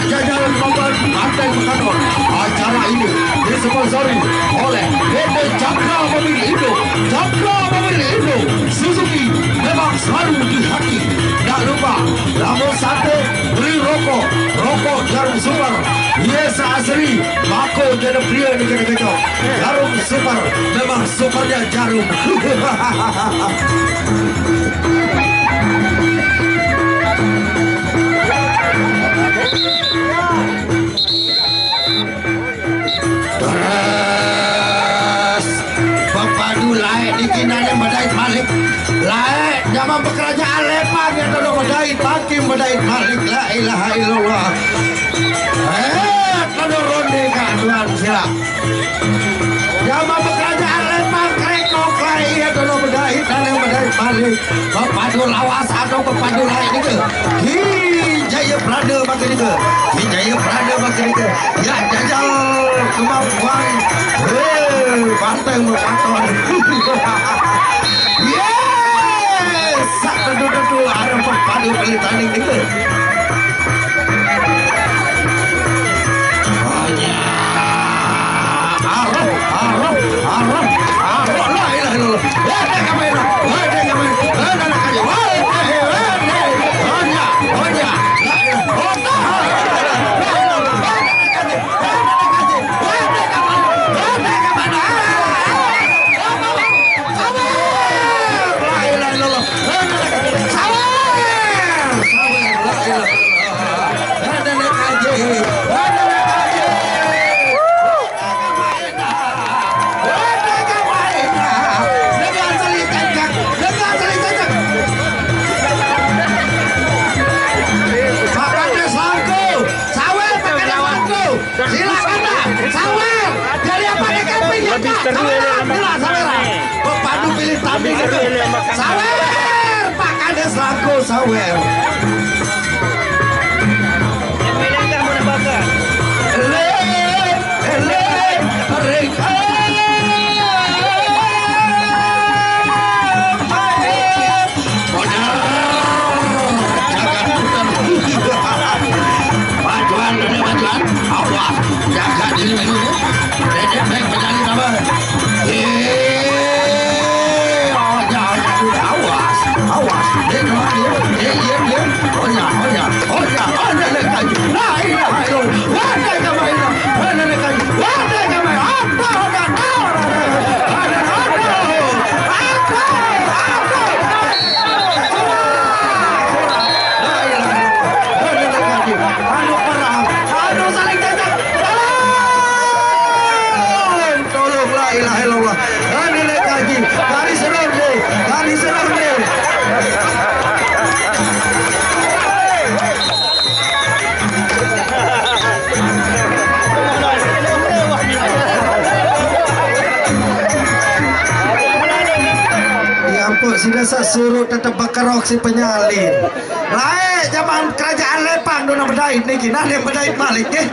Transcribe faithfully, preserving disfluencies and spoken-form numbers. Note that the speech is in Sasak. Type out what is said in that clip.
Jajaran Papan Banteng Mekaton. Acara ini disponsori oleh P T Cakra Mobil Indo. Cakra Mobil Indo, Suzuki memang selalu di hati. Tak lupa, lamun sate, beli rokok, rokok Jarum Super. Iya, asli, mako jadi pria di kena kecok. Jarum Super, memang supernya jarum. Terus pepadu laek niki nane bedait malik. Laek zaman bekerajaan lepang ya dono bedait, makin bedait malik. La ilaha illallah. Eh, dono ronde ka tuan sila. Zaman bekerajaan lepang krekok laek ya dono bedait, nane bedait malik. Pepadu lawas atau pepadu laek nika. Ki Jaya Prada bagi nika. Ki Jaya Prada bagi nika. Ya jajal kemampuan. Hei, banteng mekaton. Yes, sak tentu-tentu arep pepadu pilih tanding nika. Hanya. Aroh, aroh, aroh, aroh, la ilaha illallah. Wede kamera, wede kamera, wede nak aja, wede, wede, honya, honya, la ilaha, honya, la ilaha, wede nak aja, wede nak aja, wede kamera, wede kamera. Sawer, la ilaha illallah, wede nak aja, sawer, sawer, la ilaha illallah, wede nak aja, wede nak aja. Makan deh selangko, sawer, makan deh selangko. Silakan dah, sawer. Jadi apa deh kambing ya, Kak? Sawer, sila, sawer. Pepadu pilih tanding itu. Sawer, makan deh selangko, sawer. Ele, ele, mereka. Benar. Jagat putar. Majuan, ada majuan. Awas, jaga diri dulu. Dedek baik penyakit apa? Eh, oh, jangan, awas, awas. Dia kemana dia? Dia, dia, dia. Oh ya, oh ya, oh ya, oh ya, dia kaji. La ilaha illallah. Wah, dia kemana? Wah, dia kaji. Wah, dia kemana? Apa, apa, apa, apa, apa, apa, apa, apa, apa, apa, Anu perang, anu saling cacat. Tolong, tolong, la ilaha illallah. Anu naik haji, garis ronde, garis ronde. Ya ampun, sida sak suruh tetep bekerok si penyalin. Lae zaman kerajaan Lepang dona bedait niki, nah dia bedait malik nggih.